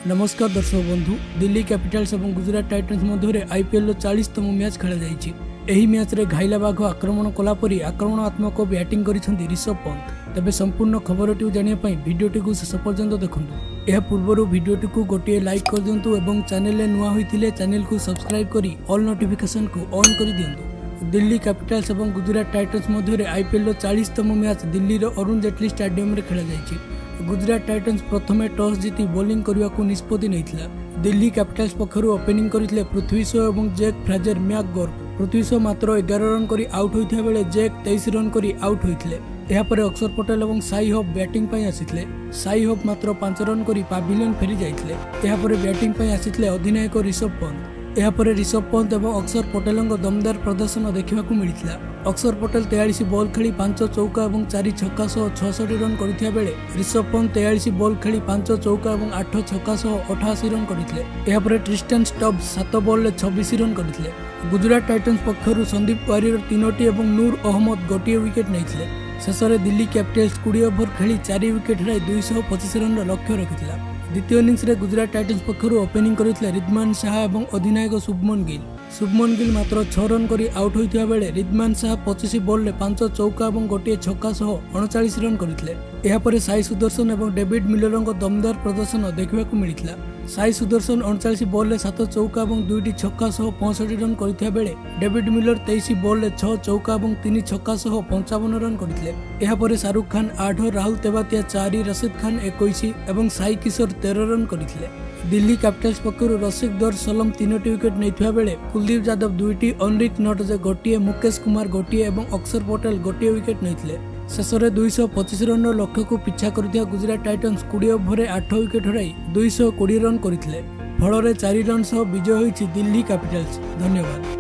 ନମସ୍କାର ଦର୍ଶକ ବନ୍ଧୁ, ଦିଲ୍ଲୀ କ୍ୟାପିଟାଲ୍ସ ଏବଂ ଗୁଜରାଟ ଟାଇଟନ୍ସ ମଧ୍ୟରେ ଆଇପିଏଲ୍ର 40ତମ ମ୍ୟାଚ୍ ଖେଳାଯାଇଛି। ଏହି ମ୍ୟାଚ୍ରେ ଘାଇଲା ବାଘ ଆକ୍ରମଣ କଲା ପରି ଆକ୍ରମଣାତ୍ମକ ବ୍ୟାଟିଂ କରିଛନ୍ତି ରିଷଭ ପନ୍ତ। ତେବେ ସମ୍ପୂର୍ଣ୍ଣ ଖବରଟିକୁ ଜାଣିବା ପାଇଁ ଭିଡ଼ିଓଟିକୁ ଶେଷ ପର୍ଯ୍ୟନ୍ତ ଦେଖନ୍ତୁ। ଏହା ପୂର୍ବରୁ ଭିଡ଼ିଓଟିକୁ ଗୋଟିଏ ଲାଇକ୍ କରିଦିଅନ୍ତୁ ଏବଂ ଚ୍ୟାନେଲରେ ନୂଆ ହୋଇଥିଲେ ଚ୍ୟାନେଲକୁ ସବସ୍କ୍ରାଇବ୍ କରି ଅଲ୍ ନୋଟିଫିକେସନକୁ ଅନ୍ କରିଦିଅନ୍ତୁ। ଦିଲ୍ଲୀ କ୍ୟାପିଟାଲ୍ସ ଏବଂ ଗୁଜରାଟ ଟାଇଟନ୍ସ ମଧ୍ୟରେ ଆଇପିଏଲ୍ର 40ତମ ମ୍ୟାଚ୍ ଦିଲ୍ଲୀର ଅରୁଣ ଜେଟଲୀ ଷ୍ଟାଡିୟମରେ ଖେଳାଯାଇଛି। ଗୁଜରାଟ ଟାଇଟନ୍ସ ପ୍ରଥମେ ଟସ୍ ଜିତି ବୋଲିଂ କରିବାକୁ ନିଷ୍ପତ୍ତି ନେଇଥିଲା। ଦିଲ୍ଲୀ କ୍ୟାପିଟାଲ୍ସ ପକ୍ଷରୁ ଓପେନିଂ କରିଥିଲେ ପୃଥ୍ୱୀ ଶୋ ଏବଂ ଜେକ୍ ଫ୍ରାଜେର ମ୍ୟାକଗର୍କ। ପୃଥ୍ୱୀ ଶୋ ମାତ୍ର 11 ରନ୍ କରି ଆଉଟ୍ ହୋଇଥିବା ବେଳେ ଜେକ୍ 23 ରନ୍ କରି ଆଉଟ୍ ହୋଇଥିଲେ। ଏହାପରେ ଅକ୍ଷର ପଟେଲ ଏବଂ ସାଇ ହୋପ୍ ବ୍ୟାଟିଂ ପାଇଁ ଆସିଥିଲେ। ସାଇ ହୋପ୍ ମାତ୍ର 5 ରନ୍ କରି ପାଭିଲିୟନ ଫେରି ଯାଇଥିଲେ। ଏହାପରେ ବ୍ୟାଟିଂ ପାଇଁ ଆସିଥିଲେ ଅଧିନାୟକ ରିଷଭ ପନ୍ତ। ଏହାପରେ ରିଷଭ ପନ୍ତ ଏବଂ ଅକ୍ଷର ପଟେଲଙ୍କ ଦମଦାର ପ୍ରଦର୍ଶନ ଦେଖିବାକୁ ମିଳିଥିଲା। ଅକ୍ଷର ପଟେଲ 43 ବଲ୍ ଖେଳି 5 ଚୌକା ଏବଂ 4 ଛକା ସହ 66 ରନ୍ କରିଥିବା ବେଳେ ରିଷଭ ପନ୍ତ 43 ବଲ୍ ଖେଳି 5 ଚୌକା ଏବଂ 8 ଛକା ସହ 88 ରନ୍ କରିଥିଲେ। ଏହାପରେ ଟ୍ରିଷ୍ଟାନ୍ ଷ୍ଟବ୍ସ 7 ବଲ୍ରେ 26 ରନ୍ କରିଥିଲେ। ଗୁଜରାଟ ଟାଇଟନ୍ସ ପକ୍ଷରୁ ସନ୍ଦୀପ ୱାରିୟର 3ଟି ଏବଂ ନୁର ଅହମ୍ମଦ ଗୋଟିଏ ୱିକେଟ୍ ନେଇଥିଲେ। ଶେଷରେ ଦିଲ୍ଲୀ କ୍ୟାପିଟାଲ୍ସ 20 ଓଭର ଖେଳି 4 ୱିକେଟ୍ ହରାଇ 225 ରନ୍ର ଲକ୍ଷ୍ୟ ରଖିଥିଲା। ଦ୍ୱିତୀୟ ଇନିଂସରେ ଗୁଜରାଟ ଟାଇଟନ୍ସ ପକ୍ଷରୁ ଓପେନିଂ କରିଥିଲେ ରିଦ୍ମାନ ଶାହା ଏବଂ ଅଧିନାୟକ ଶୁଭମନ ଗିଲ୍। ଶୁଭମନ ଗିଲ୍ ମାତ୍ର 6 ରନ୍ କରି ଆଉଟ୍ ହୋଇଥିବା ବେଳେ ରିଦ୍ମାନ ଶାହା 25 ବଲ୍ରେ 5 ଚୌକା ଏବଂ ଗୋଟିଏ ଛକା ସହ 39 ରନ୍ କରିଥିଲେ। ଏହାପରେ ସାଇ ସୁଦର୍ଶନ ଏବଂ ଡେଭିଡ୍ ମିଲରଙ୍କ ଦମଦାର ପ୍ରଦର୍ଶନ ଦେଖିବାକୁ ମିଳିଥିଲା। ସାଇ ସୁଦର୍ଶନ 39 ବଲ୍ରେ 7 ଚୌକା ଏବଂ 2ଟି ଛକା ସହ 65 ରନ୍ କରିଥିବା ବେଳେ ଡେଭିଡ୍ ମିଲର 23 ବଲ୍ରେ 6 ଚୌକା ଏବଂ 3 ଛକା ସହ 55 ରନ୍ କରିଥିଲେ। ଏହାପରେ ଶାହରୁଖ ଖାନ 8, ରାହୁଲ ତେବାତିଆ 4, ରସିଦ ଖାନ 21 ଏବଂ ସାଇ କିଶୋର 13 ରନ୍ କରିଥିଲେ। ଦିଲ୍ଲୀ କ୍ୟାପିଟାଲ୍ସ ପକ୍ଷରୁ ରସିକ ଦର ସଲମ 3ଟି ୱିକେଟ୍ ନେଇଥିବା ବେଳେ କୁଲଦୀପ ଯାଦବ 2ଟି, ଅନରିକ ନଟଜେ ଗୋଟିଏ, ମୁକେଶ କୁମାର ଗୋଟିଏ ଏବଂ ଅକ୍ଷର ପଟେଲ ଗୋଟିଏ ୱିକେଟ୍ ନେଇଥିଲେ। ଶେଷରେ 225 ରନ୍ର ଲକ୍ଷ୍ୟକୁ ପିଛା କରିଥିବା ଗୁଜରାଟ ଟାଇଟନ୍ସ 20 ଓଭରରେ 8 ୱିକେଟ୍ ହରାଇ 220 ରନ୍ କରିଥିଲେ। ଫଳରେ 4 ରନ୍ ସହ ବିଜୟ ହୋଇଛି ଦିଲ୍ଲୀ କ୍ୟାପିଟାଲ୍ସ। ଧନ୍ୟବାଦ।